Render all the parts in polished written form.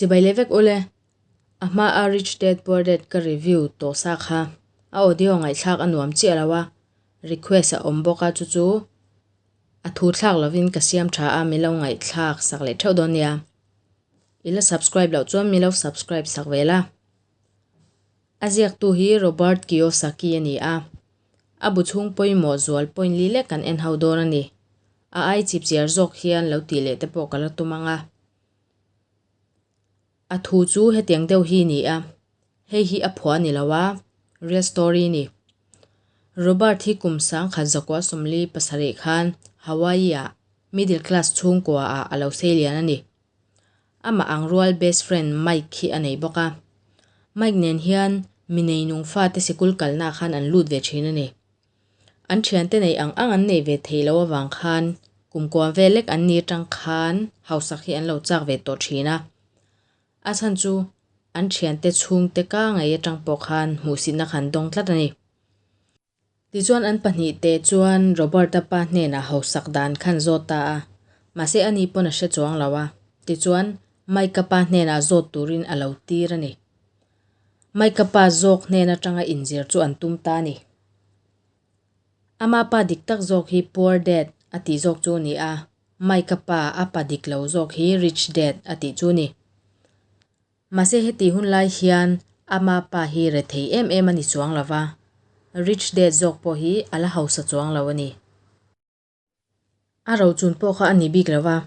Chibai leh vek ule. A hma a Rich Dad Poor Dad ka review tawh sa kha. A audio ngaihthlak a nuam chiah lo a, request a awm bawk a chu chu a thu thlak lovin ka siam tha a min lo ngaihthlak sak leh theuh dawn nia. I la subscribe loh chuan min lo subscribe sak ve la. A ziaktu hi Robert Kiyosaki a ni a, a bu chhung pawimawh zual point li lek kan en ho dawn a ni. A ai chipchiar zawk hian lo tih leh te pawh ka la tum ang a. A thu chu hetiang deuh hi ni a, hei hi a phuah a ni lo a, real story a ni. Robert hi kum sangkhat zakua 47 khan Hawaii-ah middle class chhungkua ah a lo sei lian a ni. Amah ang rual best friend Mike hi a nei bawk a. Mike nen hian mi neinung fate sikul kalna ah khan an lut ve thin a ni. An thiante nei ang ang an nei ve thei lo avang khan kumkuam vel lek an ni atang khan hausak hi an lo chak ve tawh thin a. A chhan chu an thiante chhungte ka ngei atang pawh khan hmuhsitna kha an dawng tlat a ni. Tichuan an pahnihte chuan Robert-a pa hnenah hausak dan khan zawt ta a, mahse ani pawn a hre chuang lo a. Tichuan Mike-a pa hnenah zawt turin a lo tir a ni. Mike-a pa zawk hnen atanga inzir chu an tum ta a ni. Ama pa dik tak zawk hi Poor Dad a tih zawk chu a ni a, Mike-a pa a pa dik lo zawk hi Rich Dad a tih chu a ni. Mahse heti hun lai hian ama pa hi rethei em em a ni chuang lo va, Rich Dad zawk pawh hi a la hausa chuang lo a ni. A rochun pawh kha a ni bik lo va,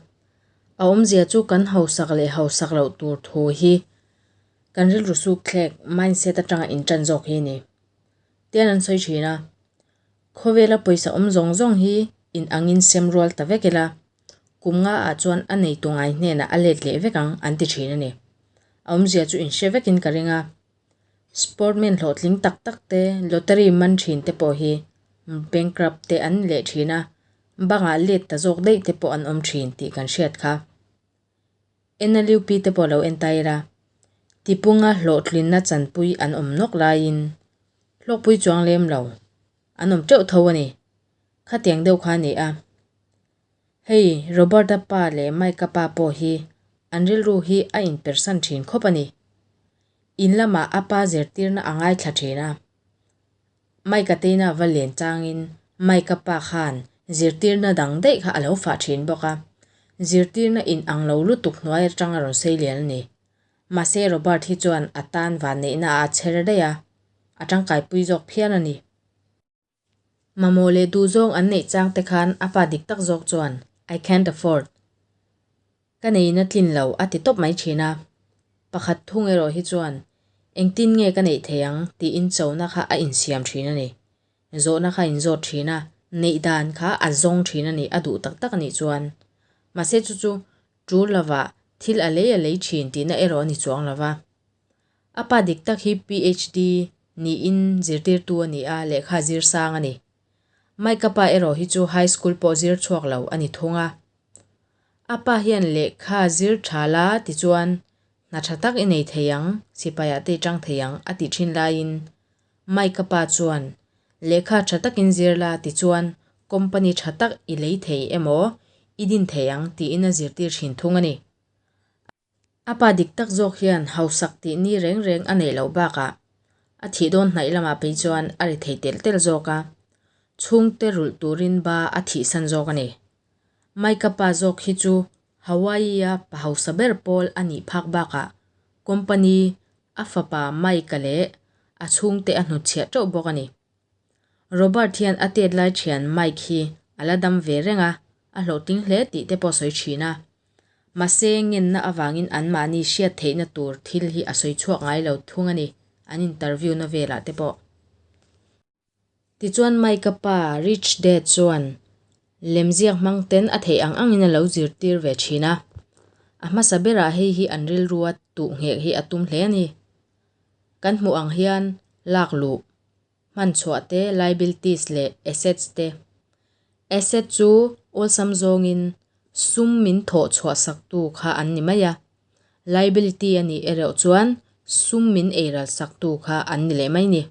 a awmzia chu kan hausak leh hausak loh tur thu hi kan rilru suk thlek, mindset, atanga intan zawk hi a ni. Tian an sawi thin a, khawvela pawisa awm zawng zawng hi in angin sem rual ta vek ila, kum nga ah chuan a neitu ngai hnenah a let leh vek ang an ti thin a ni. A awmzia chu inhre vekin ka ring a, Sportman hlawhtling tak tak te, lottery man thin te pawh hi bankrupt te an leh thin a, bangah let ta zawk daih te pawh an awm thin tih kan hriat kha. NLUP te pawh lo en ta ila, tipunga hlawhtlinna chanpui an awm nawk laiin hlawkpui chuang lem lo an awm teuh tho a ni. Khatiang deuh kha a ni a. Hei Robert-a pa leh Mike-a pa pawh hi an rilru hi a inpersan thin khawp a ni. In lamah a pa zirtirna a ngaithla thin a. Mike-a teina va len changin Mike-a pa khan zirtirna dang daih kha a lo fah thin bawk a. Zirtirna in ang lo lutuk hnuai atang a rawn sei lian a ni. Mahse Robert hi chuan a tan vanneihna a chher daih a, a tangkaipui zawk phian a ni. Mamawh leh duhzawng an neih chang te khan a pa dik tak zawk chuan, I can't afford. Ka neiin a tlin lo, a ti tawp mai thin a. Pakhat thung erawh hi chuan, Engtin nge ka neih thei ang? tiin chona kha a insiam thin a ni. Zawhna kha a inzawt thin a, neih dan kha a zawng thin a ni, a duh tak tak a nih chuan. Mahse chu chu tul lovah thil a lei a lei thin tihna erawh a ni chuang lova. A pa dik tak hi PHD niin zirtirtu a ni a, lehkha zir sang a ni. Mike-a pa erawh hi chu high school pawh zir chhuak lo a ni thung a. A pa hian lehkha zir tha la tichuan hna tha tak i nei thei ang, sipaiah te i tang thei ang a tih thin laiin Mike-a pa chuan lehkha tha takin zir la tichuan company tha tak i lei thei emaw i din thei ang tiin a zirtir thin thung a ni. A pa dik tak zawk hian hausak tih ni reng reng a neih loh bakah a thih dawn hnaih lamah phei chuan a ri thei telh telh zawk a, chhungte rulh turin ba a thihsan zawk a ni. Mike-a pa zawk hi chu Hawaii-a pa hausa ber pawl a nih phak bakah company a fapa Mike-a leh a chhungte a hnutchhiah teuh bawk a ni. Robert hian a tet lai thian Mike hi a la dam ve reng a, a hlawhtling hle tih te pawh a sawi thin a. Mahse, ngenna avangin anmahni hriat theihna tur thil hi a sawi chhuak ngai lo thung a ni, an interview na velah te pawh. Tichuan Mike-a pa Rich Dad chuan lemziak hmang ten a theih ang angin a lo zirtir ve thin a. A hmasa berah hei hi an rilrua tuh nghek hi a tum hle a ni. Kan hmuh ang hian lak luh, hman chhuah te, liabilities leh assets te. Asset chu awlsam zawngin sum min thawh chhuah saktu kha an ni mai a, liability a nih erawh chuan sum min eiral saktu kha an ni leh mai ni.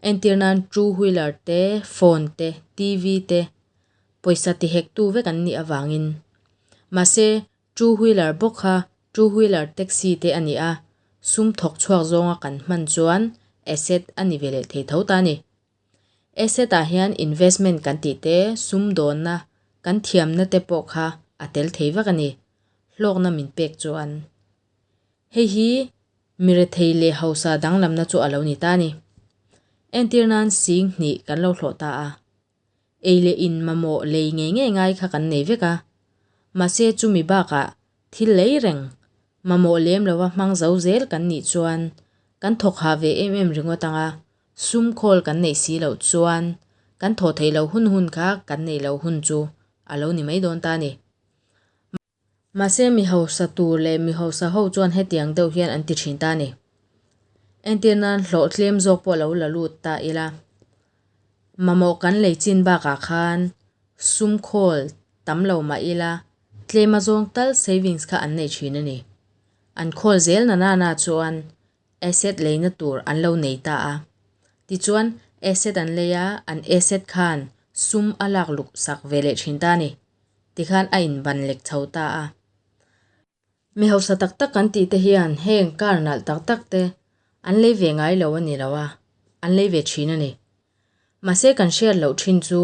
Entir nan two wheeler te, phone te, TV te pawisa tihektu vek an nih avangin. Mahse, two wheeler bawk kha Two wheeler taxi te a ni a, sum thawk chhuak zawnga kan hman chuan asset a ni ve leh thei tho ta a ni. Asset ah hian investment kan tih te, sumdawnna, kan thiamna te pawh kha a tel thei vak a ni, hlawkna min pek chuan. Hei hi mi rethei leh hausa danglamna chu a lo ni ta a ni. Entir nan sing hnih kan lo hlawh ta a. Ei leh in mamawh lei ngei ngei ngai kha kan nei vek a. Mahse chumi bakah thil lei reng mamawh lem lova hmang zo zel kan nih chuan kan thawk hah ve em em ringawt ang a, sum khawl kan neih si loh chuan kan thawh theih loh hun hun kha kan neih loh hun chu a lo ni mai dawn ta a ni. Mahse mi hausa tur leh mi hausa ho chuan hetiang deuh hian an ti thin ta a ni. Entir nan hlawh tlem zawk pawh lo la lut ta ila. Mamawh kan lei chin bakah khan sum khawl tam lo mah ila tlem a zawng tal savings kha an nei thin a ni. An khawl zel na nana chuan Asset leina tur an lo nei ta a. Tichuan, asset an lei a, an asset khan sum a lak luk sak ve leh thin ta a ni. Tikhan a inban lek chho ta a. Mi hausa tak tak kan tih te hian heng car nalh tak tak te an lei ve ngai lo a ni lo a, an lei ve thin a ni. Mahse kan hriat loh thin chu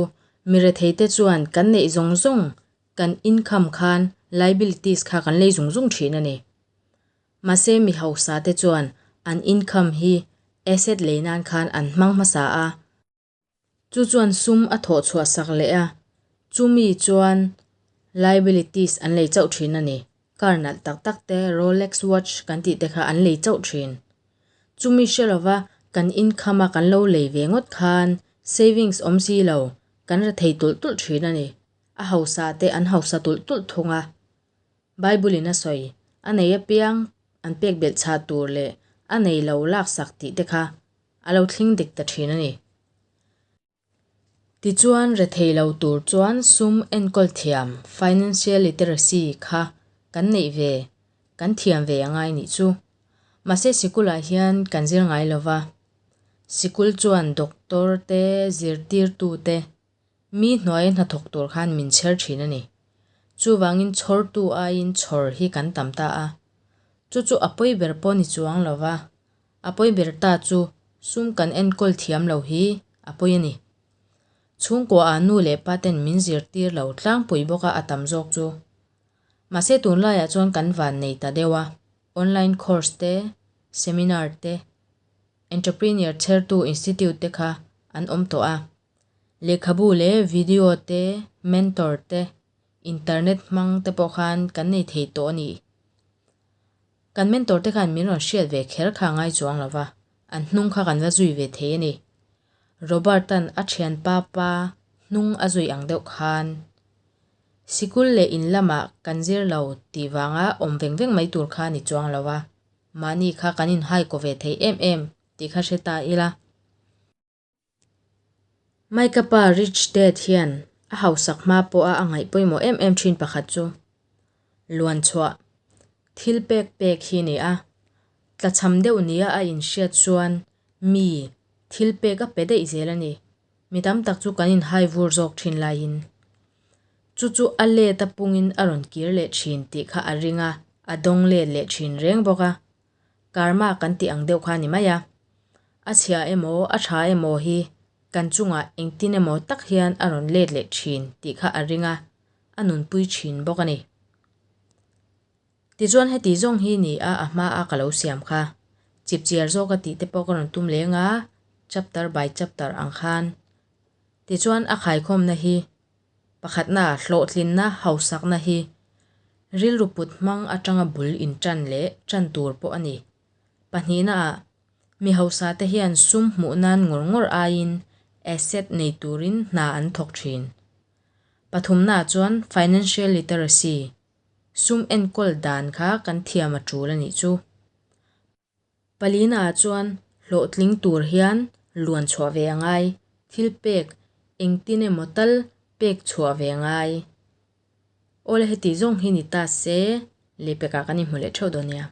mi rethei te chuan kan neih zawng zawng kan income khan liabilities kha kan lei zung zung thin a ni. Mahse mi hausa te chuan an income hi asset lei nan khan an hmang hmasa a, chu chuan sum a thawh chhuah sak leh a, chumi chuan liabilities an lei chauh thin a ni. Car nalh tak tak te, Rolex watch kan tih te kha an lei chauh thin. Chumi hre lova kan income a kan lo lei ve ngawt khan savings awm si lo, kan ra thei tulh tulh thin a ni. A hausa te an hausa tulh tulh thung a. Bible-in a sawi, a nei apiang an pek belh chhah tur leh a nei lo laksak tih te kha a lo thling dik ta thin a ni. Tichuan, rethei lo tur chuan sum enkawl thiam, financial literacy, kha kan neih ve, kan thiam ve a ngai nih chu. Mahse sikulah hian kan zir ngai lo va, sikul chuan doctor te, zirtirtu te, Mi hnuaia hnathawk tur khan min chher thin a ni. Chuvangin chhawrtu aiin chhawr hi kan tam ta a. Chu chu a pawi ber pawh ni chuang lo va, a pawi ber ta chu sum kan enkawl thiam lo hi a pawi a ni. Chhungkuaah nu leh pa ten min zirtir lo tlangpui bawk a a tam zawk chu. Mahse tunlaiah chuan kan van nei ta deuh a, online course te, seminar te, entrepreneur chhertu institute te kha an awm tawh a. Lehkhabu leh video te, mentor te, internet hmang te pawh khan kan nei thei tawh a ni. Kan mentor te khan min rawn hriat ve kher kha a ngai chuang lo va, an hnung kha kan va zui ve thei a ni. Robert-a'n a thianpa pa hnung a zui ang deuh khan sikul leh in lamah kan zir lo tih vanga awm veng veng mai tur kha a ni chuang lo va, mahni kha kan inhai kaw ve thei em em tih kha hre ta ila. Mike-a pa Rich Dad hian a hausak hma pawha a ngaih pawimawh em em thin pakhat chu luan chhuah thil pek pek hi a ni a. Tlachham deuh nia a inhriat chuan mi thil pek a pe daih zel a ni. Mi tam tak chu kan inhai vur zawk thin laiin chu chu a let a pungin a rawn kir leh thin tih kha a ring a, a dawng let leh thin reng bawk a. Karma kan tih ang deuh kha a ni mai a. A chhia emaw a tha emaw hi kan chungah engtin emaw tak hian a rawn let leh thin tih kha a ring a, a nunpui thin bawk a ni. Tichuan heti zawng hi ni a a hma a ka lo siam kha. Chipchiar zawk a tih te pawh ka rawn tum leng a, chapter by chapter ang khan. Tichuan a khaikhawmna hi Pakhatna, hlawhtlinna, hausakna hi rilru put hmang atanga bul intan leh tan tur pawh a ni. Pahnihnaah, mi hausate hian sum hmuh nan ngawr ngawr aiin asset nei turin hna an thawk thin. Pathumnaah chuan financial literacy, sum enkawl dan kha kan thiam a tul a nih chu. Palina chuan hlawhtling tur hian luan chhuah ve a ngai, thil pek engtin emaw tal pek chhuah ve a ngai. Awle heti zawng hi ni ta se, lehpekah kan inhmu leh theuh dawn nia.